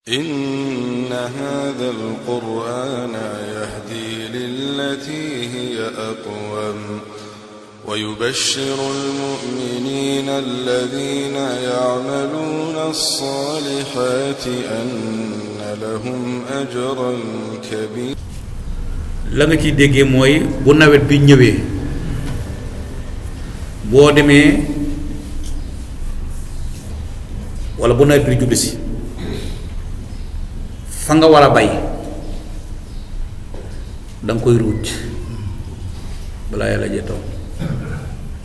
إن هذا القرآن يهدي للتي هي أقوم ويبشر المؤمنين الذين يعملون الصالحات أن لهم أجرا كبيرا. la nga ciy déggee mooy bu nawet bi ñëwee boo demee wala bu nawet bi jublu si fa nga war a bay da nga koy ruuj balaa yàlla jee taw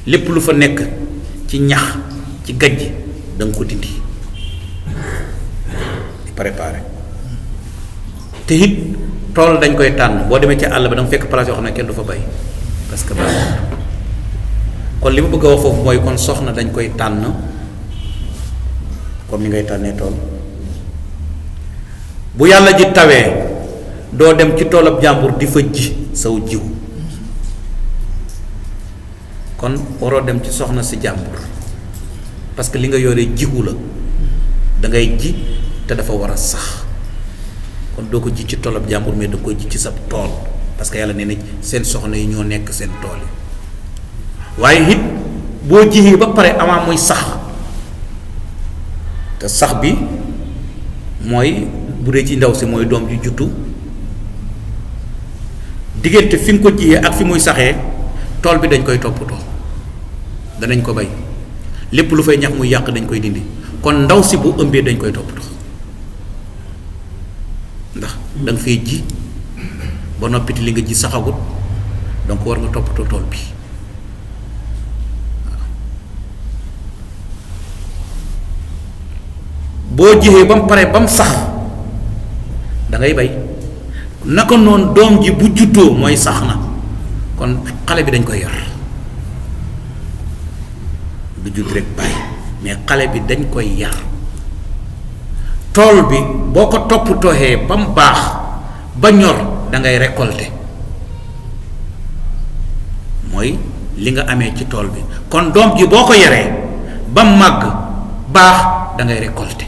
lépp lu fa nekk ci ñax ci gajj da nga ko dindi di préparé te it tool dañ koy tànn boo demee ci àll ba da nga fekk place yoo xam ne kenn du fa bay parce que baaxul kon li ma bëgg a wax foofu mooy kon soxna dañ koy tànn comme ni ngay tànnee tool bu yàlla ji tawee doo dem ci toolab jàmbur di fa ji saw jiw kon waroo dem ci soxna si jàmbur parce que li nga yore jiwu la da ngay ji te dafa war a sax kon doo ko ji ci toolab jàmbur mais da koy ji ci sa tool parce que yàlla nee na seen soxna yi ñoo nekk seen tool yi waaye it boo jiyee ba pare avant muy sax te sax bi mooy bu dee ci ndaw si mooy doom ji juddu diggante fi nga ko jiyee ak fi muy saxee tool bi dañ koy toppatoo danañ ko bay lépp lu fay ñax muy yàq dañ koy dindi kon ndaw si bu ëmbee dañ koy toppatoo ndax da nga fay ji ba noppiti li nga ji saxagut donc war nga toppatoo tool bi boo jiyee ba mu pare ba mu sax da ngay bay naka noonu doom ji bu juddoo mooy sax na kon xale bi dañ koy yar du judd rek bàyyi mais xale bi dañ koy yar tool bi boo ko toppatooxee ba mu baax ba ñor da ngay récolter mooy li nga amee ci tool bi kon doom ji boo ko yaree ba mu màgg baax da ngay récolter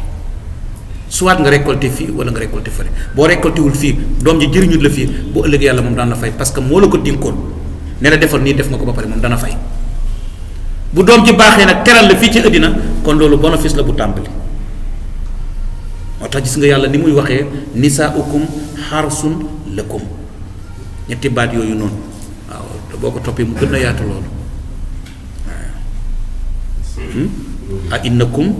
soit nga récolter fii wala nga récolter fële boo récolter wul fii doom ji jëriñut la fii bu ëllëg yàlla moom daan la fay parce que moo la ko dénkoon ne la defal nii def nga ko ba pare moom dana fay bu doom ji baaxee nag teral la fii ci àddina kon loolu bénéfice la bu tàmbali moo tax gis nga yàlla ni muy waxee nisaaukum xarsun lakum ñetti baat yooyu noonu waaw te boo ko toppee mu gën a yaatu loolu waaw a innakum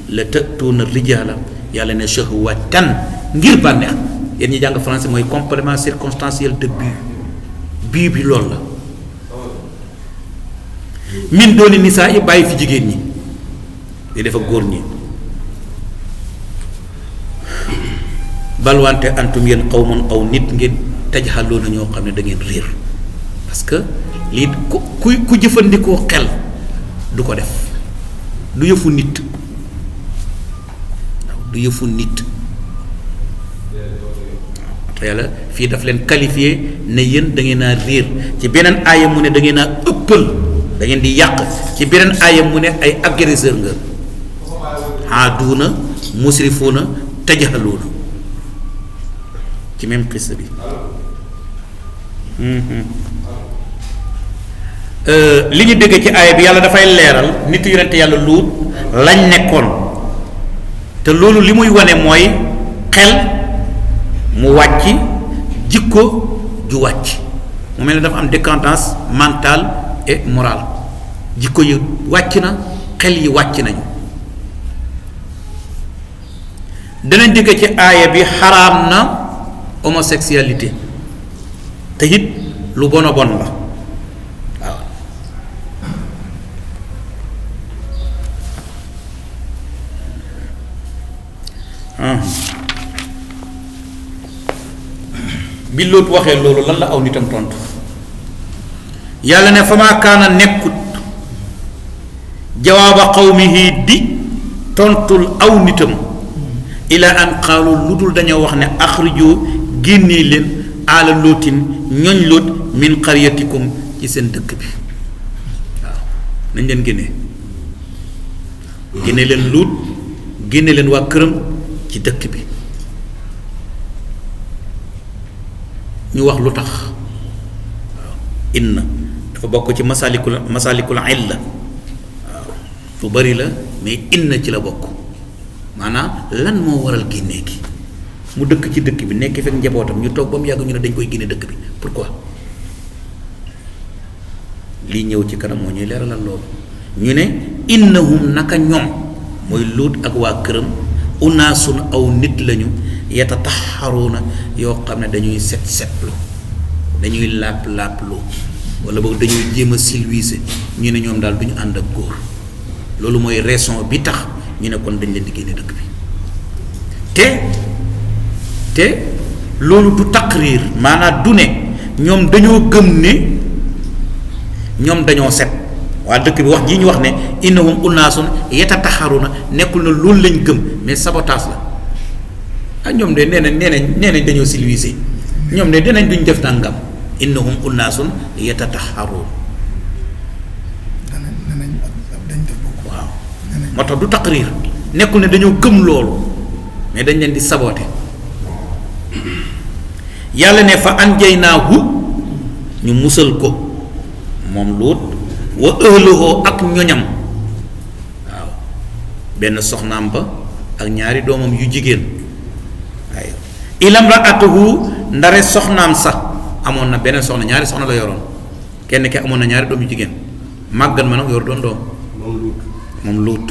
la ta'tuuna rijaala yàlla ne shahwatan ngir bànneex yéen ñi jàng français mooy complément circonstanciel de but bi loolu la min dooni nisaa yi bàyyi fi jigéen ñi di def ak góor ñi balwante antum yéen qawmun aw nit ngeen tajhaloona ñoo xam ne da ngeen réer parce que lii ku jëfandikoo xel du ko def du yëfu nit du yëfu nit te yàlla fii daf leen qualifié ne yéen da ngeen a réer ci beneen aaya mu ne da ngeen a ëppal da ngeen di yàq ci beneen aaya mu ne ay agresseur nga aaduuna musrifuuna tajhaluuna ci même xissa bi li ñu dégg ci aaya bi yàlla dafay leeral nit yonente yàlla luut lañ nekkoon te loolu li muy wane mooy xel mu wàcc jikko ju wàcc mu mel ne dafa am décadence mentale et morale jikko yi wàcc na xel yi wàcc nañu danañ dégg ci aaya bi xaraam na homosexualité te it lu bon a bon la waaw bi Lóot waxee loolu lan la aw nitam tontu yàlla ne famaa kaana nekkut jawaaba qawmihi di tontul aw nitam ila an qaalu lu dul dañoo wax ne axrijoo génnee leen aala lootin ñoñ Lóot min qaryatikum ci seen dëkk bi waaw nañ leen génne leen Lóot génne leen waa këram ci dëkk bi ñu wax lu tax inna dafa bokk ci masalikul illa waaw lu bari la mais inna ci la bokk maanaam lan moo waral génnee gi mu dëkk ci dëkk bi nekk fekk njabootam ñu toog ba mu yàgg ñu ne dañ koy génne dëkk bi pourquoi lii ñëw ci kanam moo ñuy leeralal loolu ñu ne innahum naka ñoom mooy Luut ak waa këram unaasun aw nit lañu yatataxaruuna yoo xam ne dañuy setlu dañuy laap-laaplu wala boog dañuy jéem a silwiise ñu ne ñoom daal du ñu ànd ak góor loolu mooy raison bi tax ñu ne kon dañ leen di génne dëkk bi te loolu du taqrir maanaam du ne ñoom dañoo gëm ne ñoom dañoo set waa dëkk bi wax jii ñu wax ne innahum unaasun yatataxaruna nekkul na loolu lañ gëm mais sabotage la ah ñoom de nee nañ dañoo civilisé ñoom de dinañ duñ def nangam innahum unaasun yatataxarun waaw moo tax du taqrir nekkul ne dañoo gëm loolu mais dañ leen di saboté yàlla ne fa anjaynaahu ñu musal ko moom Luut wa ahluhu ak ñoñam waaw benn soxnaam ba ak ñaari doomam yu jigéen waaye ilam raatuhu ndare soxnaam sax amoon na beneen soxna ñaari soxna la yoroon kenn ki amoon na ñaari doom yu jigéen màggal ma nag yor doon doom moom Luut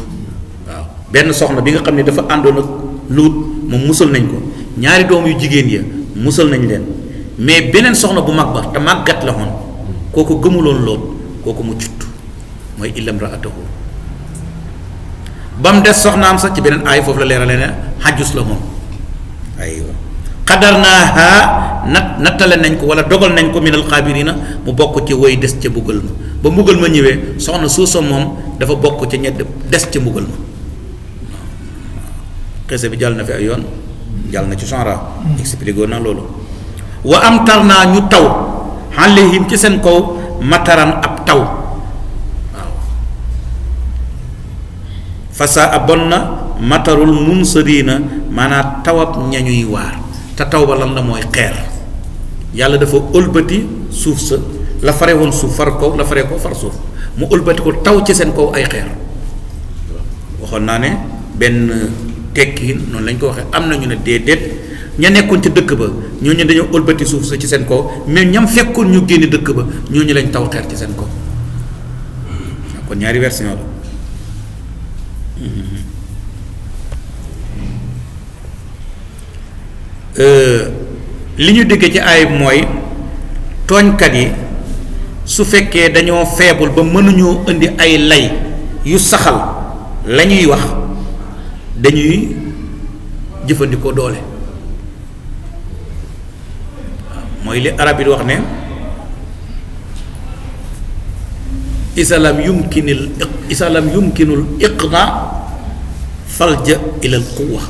waaw benn soxna bi nga xam ne dafa àndoon ak Luut moom musal nañ ko ñaari doom yu jigéen ya musal nañ leen mais beneen soxna bu mag ba te màggat la woon kooku gëmuloon Luut kooku mu cut mooy illam raatahu ba mu des soxnaam sax ci beneen aay foofu la leerale ne xajus la moom aywa xadar naa nattale nañ ko wala dogal nañ ko minal xaabirina mu bokk ci woy des ca mbugal ma ba mbugal ma ñëwee soxna suusa moom dafa bokk ca ñett des ca mbugal ma xese bi jàll na fi ay yoon jàll na ci genre expliqué na loolu wa am tar naa ñu taw alayhim ci seen kaw mataran ab taw waaw fasa a bon na matarul munsarina maanaam tawab ñañuy waar te taw ba lan la mooy xeer yàlla dafa ëlbati suuf sa la fare woon suuf far kaw la fare ko far suuf mu ëlbati ko taw ci seen kaw ay xeer waxoon naa ne benn tekkiin noonu lañ ko waxee am na ñu ne déedéet ña nekkoon ci dëkk ba ñooñu dañoo ëlbati suuf sa ci seen kaw mais ñam fekkoon ñu génne dëkk ba ñooñu lañ taw xeer ci seen kaw kon ñaari version la li ñu déggee ci aay mooy tooñkat yi su fekkee dañoo feebul ba mënuñoo indi ay lay yu saxal la ñuy wax dañuy jëfandikoo doole mooy li arab yi di wax ne isalam yumkinul iqna falja ilal quwwa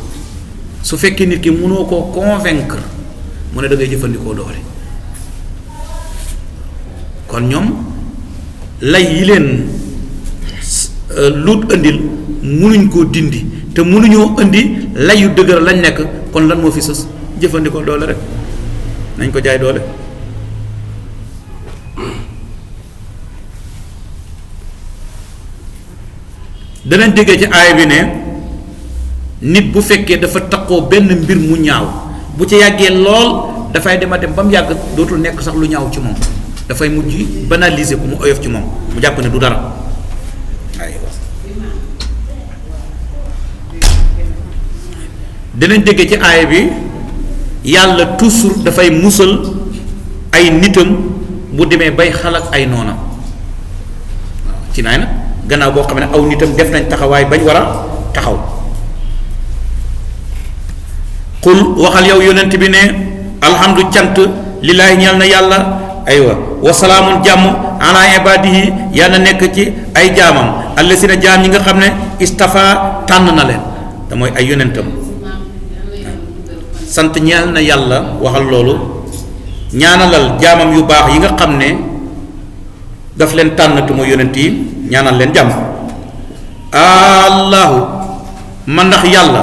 su fekkee nit ki mënoo koo convaincre mu ne da ngay jëfandikoo doole kon ñoom lay yi leen Luut indil mënuñ koo dindi te mënuñoo indi lay yu dëgër lañ nekk kon lan moo fi sës jëfandikoo doole rek nañ ko jaay doole danañ déggee ci aaya bi ne nit bu fekkee dafa takkoo benn mbir mu ñaaw bu ci yàggee lool dafay dem a dem ba mu yàgg dootul nekk sax lu ñaaw ci moom dafay mujj banaliser ko mu oyof ci moom mu jàpp ne du dara aywa danañ déggee ci aaya bi yàlla toujours dafay musal ay nitam bu demee bay xalaat ay noonam waaw ci naay nag gannaaw boo xam ne aw nitam def nañ taxawaay bañ war a taxaw qul waxal yow yonent bi ne alhamdu cant lillaahi ñeel na yàlla aywa wa salaamun jàmm ala ibadihi yàlla nekk ci ay jaamam allasina jaam ñi nga xam ne istafa tànn na leen te mooy ay yonentam sant ñeel na yàlla waxal loolu ñaanalal jaamam yu baax yi nga xam ne daf leen tànn te mooy yonent yi ñaanal leen jàmm allahu man ndax yàlla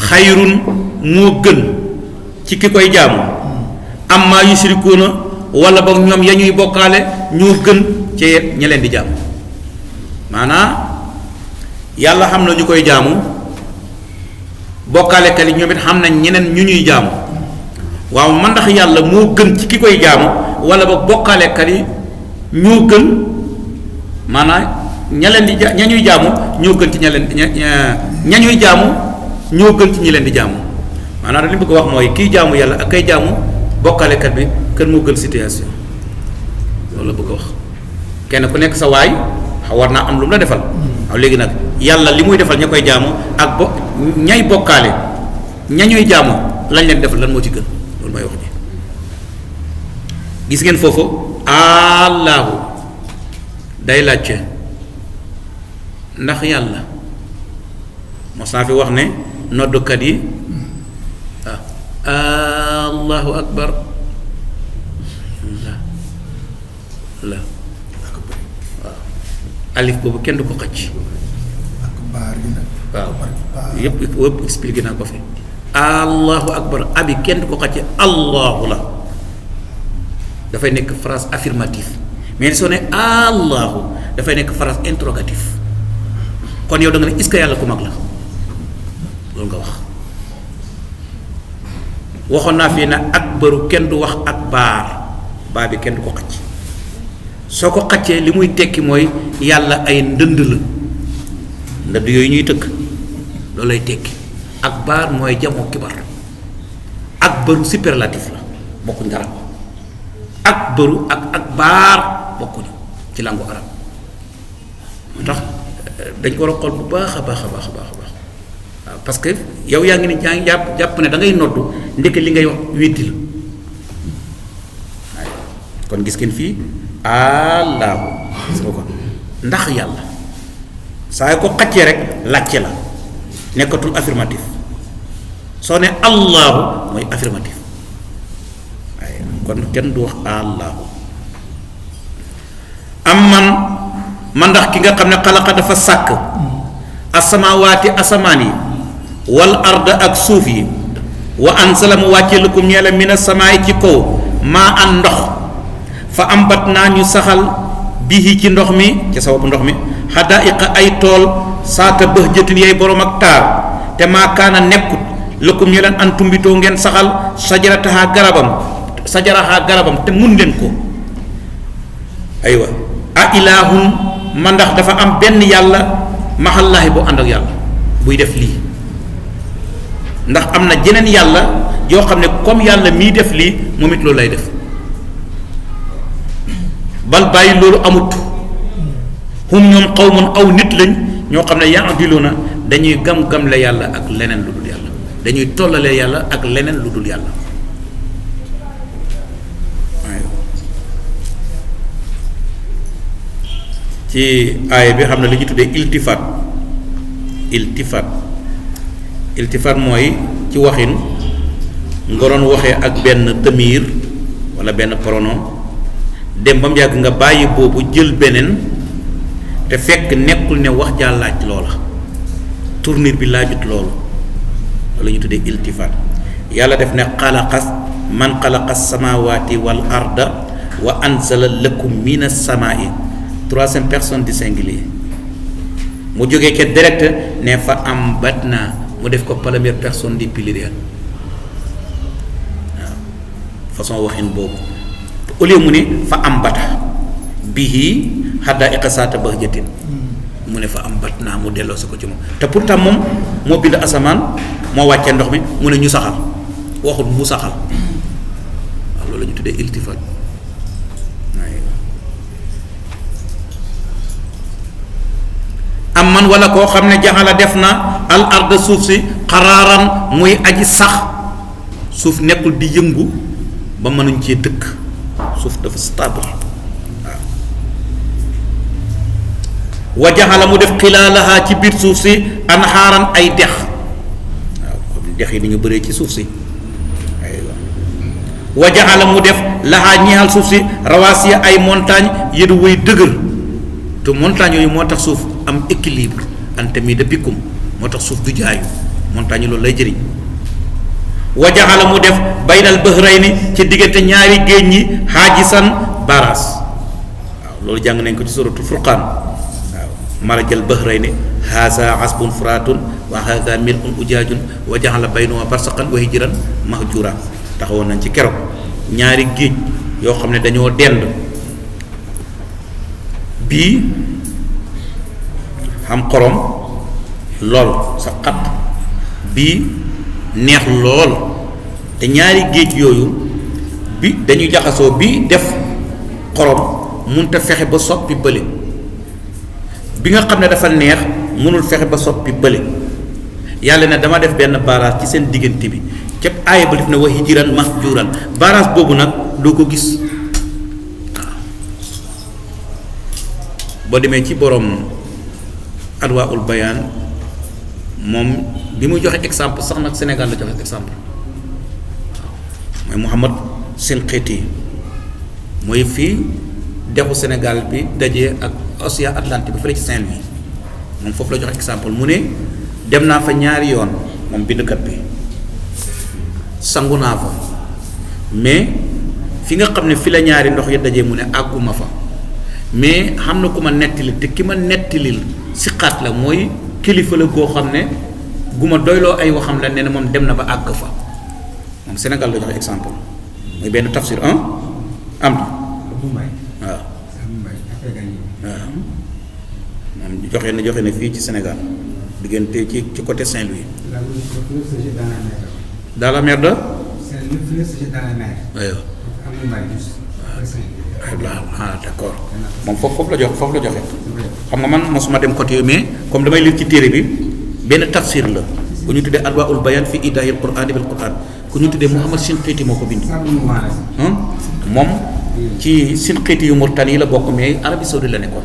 xayrun moo gën ci ki koy jaamu amma yushrikuuna wala boog ñoom ya ñuy bokkaale ñoo gën ci ña leen di jaamu maanaam yàlla xam na ñu koy jaamu bokkaalekat yi ñoom it xam nañ ñeneen ñu ñuy jaamu waaw man ndax yàlla moo gën ci ki koy jaamu wala boog bokkaalekat yi ñoo gën maanaam ña leen di ña ñuy jaamu ñoo gën ci ña ñuy jaamu ñoo gën ci ñi leen di jaamu maanaam li mu bëgg a wax mooy kiy jaamu yàlla ak kay jaamu bokkaalekat bi kën moo gën situation loolu la bëgg a wax kenn ku nekk sa waay war naa am lu mu la defal waaw léegi nag yàlla li muy defal ña koy jaamu ak ñay bokkaale ña ñuy jaamu lañ leen defal lan moo ci gën loolu may wax ji gis ngeen foofu allahu day laajte ndax yàlla mos naa fi wax ne noddukat yi allahu akbar la waaw alif boobu kenn du ko xëcc waaw yëpp expliqué naa ko fi allahu akbar abi kenn du ko xëcc allahu la dafay nekk phrase affirmative mais soo ne allahu dafay nekk phrase interrogative kon yow da nga ne est-ce que yàlla ku mag la loolu nga wax waxoon naa fii ne akbaru kenn du wax akbar baa bi kenn du ko xëcc soo ko xëccee li muy tekki mooy yàlla ay ndënd la ndënd yooyu ñuy tëgg loolu lay tekki akbar mooy jamoo kibar akbaru superlatif la bokkuñ dara akbaru ak akbar bokkuñu ci langue arab moo tax dañ ko war a xool bu baax a baax a baax a baax a baax waaw parce que yow yaa ngi ni yaa ngi jàpp ne da ngay noddu ndeke li ngay wax weddi la waaye kon gis ngeen fii allahu gis nga ko ndax yàlla saa ko xaccee rek làcce la nekkatul affirmatif soo ne allahu mooy affirmatif waaye kon kenn du wax allahu am man ndax ki nga xam ne xalaqa dafa sàkk asamawaati asamaan yi wal arda ak suuf yi wa anzala mu wàccee lakum ñeela mina samaay ci kaw maa an ndox fa ambat naa ñu saxal bihi ci ndox mi ci sababu ndox mi xadaiqa ay tool saata bëx jëtin yay borom ak taar te maa kaana nekkut lakum ñeeleen an tumbitoo ngeen saxal sajaraha garabam te mun leen ko aywa a ilaahun ma ndax dafa am benn yàlla maxallaahi boo ànd ak yàlla buy def lii ndax am na jeneen yàlla yoo xam ne comme yàlla mii def lii moom it loolu lay def bal bàyyi loolu amut hum ñoom qawmun aw nit lañ ñoo xam ne yaadiluuna dañuy gam-gam la yàlla ak leneen lu dul yàlla dañuy tollale yàlla ak leneen lu dul yàlla ci aaya bi xam ne li ñu tuddee iltifaat mooy ci waxin nga doon waxee ak benn tamiir walla benn pronom dem ba mu yàgg nga bàyyi boobu jël beneen te fekk nekkul ne wax jaa laaj loola tournure bi laajut loolu la ñu tuddee iltifaat yàlla def ne man xalaqa samaawaati wal arda wa anzala lakum mina samaa'i troisième personne du singulier mu jógee ca direct ne fa ambatna mu def ko première personne du pluriel waaw façon waxin boobu au lieu mu ne fa ambata bihi hadaiqa saata bahjatin mu ne fa ambatna mu delloo si ko ci moom te pourtant moom moo bind asamaan moo wàccee ndox mi mu ne ñu saxal waxul mu saxal waaw loolu la ñu tuddee iltifat am man wala koo xam ne jaxala def na al arda suuf si xaraaran muy aji sax suuf nekkul di yëngu ba mënuñ cee dëkk suuf dafa stable waaw wa jaxala mu def xilaalaha ci biir suuf si anxaaran ay dex waaw comme dex yi ni ñu bëree ci suuf si aywa wa jaxala mu def laxaa ñeexal suuf si rawaasiya ay montagne yëdu way dëgër te montagne yooyu moo tax suuf am équilibre antami de bikkum moo tax suuf du jaayu montagne loolu lay jëriñ wa jaxala mu def baynal bahrayni ci diggante ñaari géej ñi xaajisan baras waaw loolu jàng nañ ko ci suratul furqaan waaw marajal bahrayni haza asbun furatun wa haza mil'un ujaajun wa jaxala baynahuma barsaqan wa hijran mahjura taxawoon nañ ci keroog ñaari géej yoo xam ne dañoo dend bii xam xorom lool sa xat bii neex lool te ñaari géej yooyu bi dañuy jaxasoo bi def xorom mënut a fexe ba soppi bële bi nga xam ne dafa neex mënul fexe ba soppi bële yàlla ne dama def benn barrage ci seen diggante bi képp aaya ba def na wa hijran mahjuran barrage boobu nag doo ko gis waaw boo demee ci borom adwaul bayaan moom bi mu joxe exemple sax nag Sénégal la joxe exemple waaw mooy Mouhamad Sinqiti mooy fii dexu Sénégal bi dajee ak océan Atlantique bi fële ci Saint-Louis moom foofu la joxe exemple mu ne dem naa fa ñaari yoon moom bindkat bi sangu naa fa mais fi nga xam ne fi la ñaari ndox yi dajee mu ne àgguma fa mais xam na ku ma nettali te ki ma nettalil si xaat la mooy kilifa la goo xam ne gu ma doyloo ay waxam la ne moom dem na ba àgg fa moom Sénégal la joxe exemple muy benn tafsir am na waaw waaw moom joxe na fii ci Sénégal diggante ci côté Saint-Louis. dans la mer de. ah d'accord moom foofu la joxe xam nga man mosuma dem côté yooyu mais comme damay lire ci téere bi benn tafsir la ku ñu tuddee adwaul bayan fi idahil quran bil quran ku ñu tuddee Mouhamad Sinqiti moo ko bind moom ci Sinqiti yu Mauritanie yi la bokk mais Arabie Saoudite la nekkoon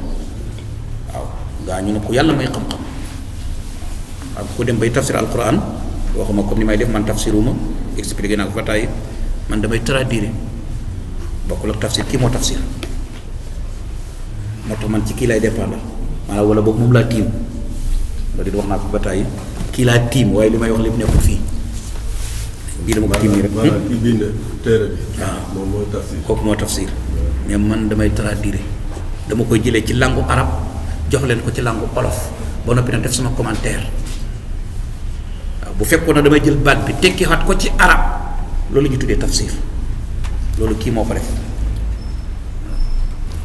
waaw gaa ñu ne ko yàlla may xam-xam waaw ku dem bay tafsir al quran waxuma comme ni may def man tafsiruma expliqué naa ko fa tàyyi man damay traduire bokkul ak tafsir kii moo tafsir moo tax man ci kii lay dépendre maanaam wala boobu moom laa tiim loolu di wax naa ko ba tàyyi kii laa tiim waaye li may wax lépp nekkul fii bii dama ko tiim nii rek. maanaam ki bind téere bi. waaw moom mooy tafsir. kooku moo tafsir mais man damay traduire dama koy jëlee ci langue arab jox leen ko ci langue olof ba noppi nag def sama commentaire waaw bu fekkoon na damay jël baat bi tekki xat ko ci arab loolu ñu tuddee tafsir loolu kii moo ko def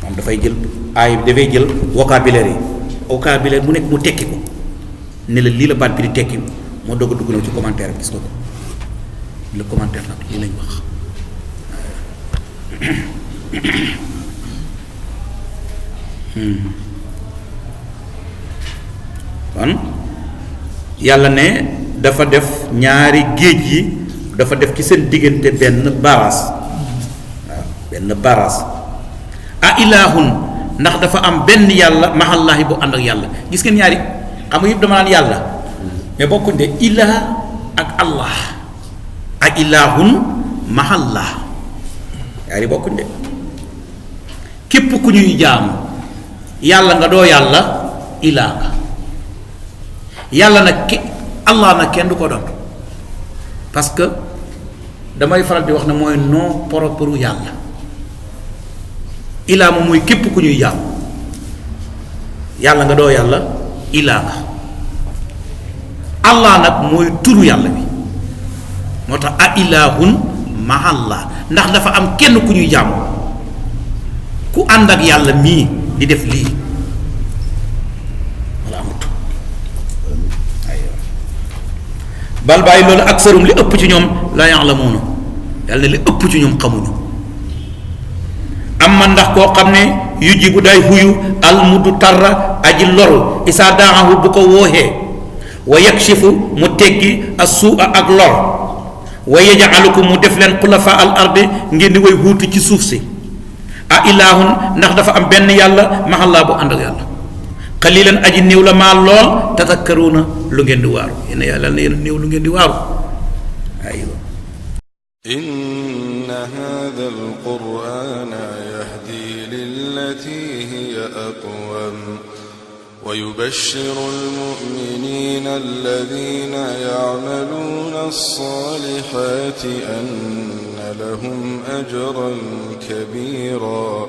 moom dafay jël ay dafay jël vocabulaire mu nekk mu tekki ko ne la lii la baat bi di tekki moo doog a dugg na ci commentaire gis nga ko le commentaire nag lii lañ wax kon yàlla ne dafa def ñaari géej yi dafa def ci seen diggante benn baras waaw benn baras a ilahun ndax dafa am benn yàlla maxallaahi bu ànd ak yàlla gis ngeen ñaari xam nga yëpp dama naan yàlla mais bokkuñ de ilah ak allah a ilahun maxallah ñaari bokkuñ de képp ku ñuy jaamu yàlla nga doo yàlla ilah nga yàlla nag allah nag kenn du ko doon parce que damay faral di wax ne mooy nom propre yàlla ilaa moom mooy képp ku ñuy jaamu yàlla nga doo yàlla ilaa nga allah nag mooy turu yàlla bi moo tax a ilahun mahalla ndax dafa am kenn ku ñuy jaamu ku ànd ak yàlla mii di def lii wala amut bal bàyyi loolu ak sarum li ëpp ci ñoom la ya'lamuuna yàlla ne li ëpp ci ñoom xamuñu am man ndax koo xam ne yu ji bu day huyu al mudu tarra aji loru isaa daahu bu ko wooxee wa yakshifu mu teggi as suu'a ak lor wa yaj'alukum mu def leen xulafa al ardi ngeen di way wuutu ci suuf si a ilahun ndax dafa am benn yàlla maxallaa bu ànd ak yàlla xalilan aji néew la maa lool tadakkaruuna lu ngeen di waaru yéen yàlla na yéen néew lu ngeen di waaru aywa inna hadha alqur'ana yahdi lillati hiya aqwam wa ويبشر المؤمنين الذين يعملون الصالحات أن لهم أجرا كبيرا.